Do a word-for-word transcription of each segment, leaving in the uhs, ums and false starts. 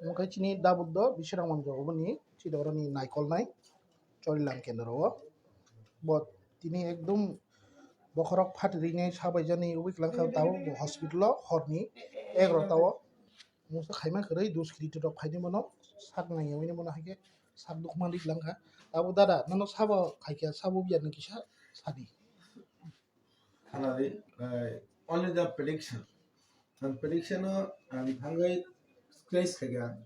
Omo khe chini Dabuddo Bisramganj oboni chini oroni naikolnai Chorilam kendro o. Bo tini ekdom bokhorok phat rinai sabaijani wngwi kwlangkha tao bo hospital o horni egarota o. Mungsa khaima kwrwi duskiriti rok phaini bono sak nangyawi bono haikhe sak dukma ri kwlangkha. Abo dada nono sabo khaikha sabo biyar ni kisa sadi. Khanadi, eh, only the prediction. Ang prediction o ang thangwi scratch khaikha.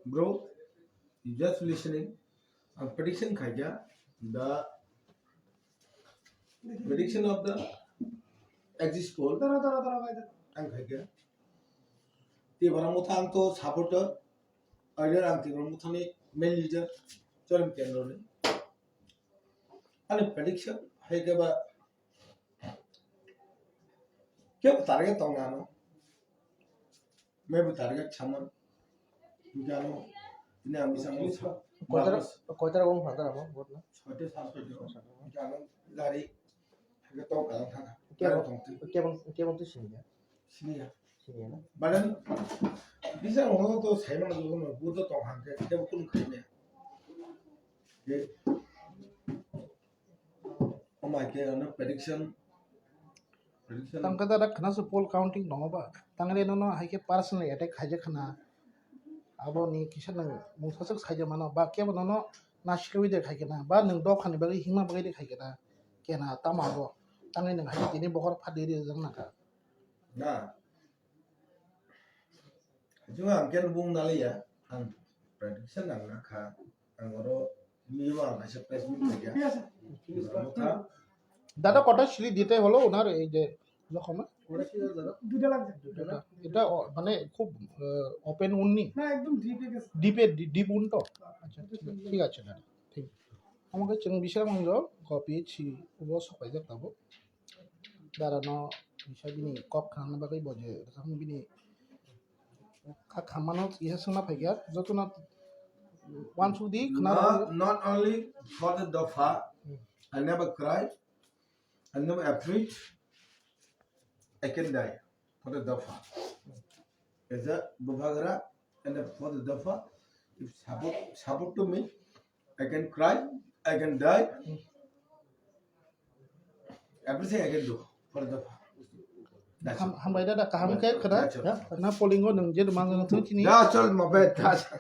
Bro, you just listening. Ang prediction khaikha. The prediction of the exit poll. Dara, dara, dara, bai, dara. Ang khaikha. Tibara motha ang to supporter. Either ang Tibara mothani main leader. Chorem kendro ni. Ani prediction hai khe ba kebo target tong ano. Maybe target saman. Gano ini ang bisa mo. Koitara, koitara wng phatara mo vote na? Soite sat soite. Gano gari hai khe tong kalang thaka. Kebo, kebo, kebo tu sini ya? Sini ya. Sini ya na? Badan bisa mo to sai mana to mo vote tong hangke kebo kun khai ne. Omo hai khe ano prediction, prediction. Tang khe da khna se poll counting tongo ba. Tang re nono hai khe personal attack khai je khna. Abo ni kisa nang mungsa se khai je mano ba kebo nono nasikwi de khai khe na ba nang dopha ni bagwi himma bagwi de khai khe na. Kena tamo abo. Tang re nang hai tini bokhor phat de de jang na kha. Na. Jung ang ken bung naliya. Ang prediction ang na kha. Ang oro niyom ang kaisa press meet khaikha. Oro motha. Dada kota sili dite holo onar ei je jokhon na? দুইটা লাগবে। এটা, এটা অ-, মানে খুব, আহ, ওপেন উন নি? না, একদম ডিপে গেছে। ডিপে, ডি-, ডিপ উন তো? আচ্ছা, ঠিক আছে, ঠিক আছে, দাদা। ঠিক। আমাকে চিং বিশাল মঞ্জ কপি ছি উবো সকাই যাক তাবো। Dara no bisa bini kok khna bagwi bo je, bini kha khamano isa swngna phaikha, jotono wansuk di khna rw. Not, not only for the dopha, I never cry, I never afraid, I can die for the dopha. As a Bubagra and a for the dopha, if support, support to me, I can cry, I can die. Everything I can do for the dopha. That's all. Ham-, hambai dada, kaham khe khwna. That's all. Na polling o nwng je man thung chini. That's all, my bad. That's all.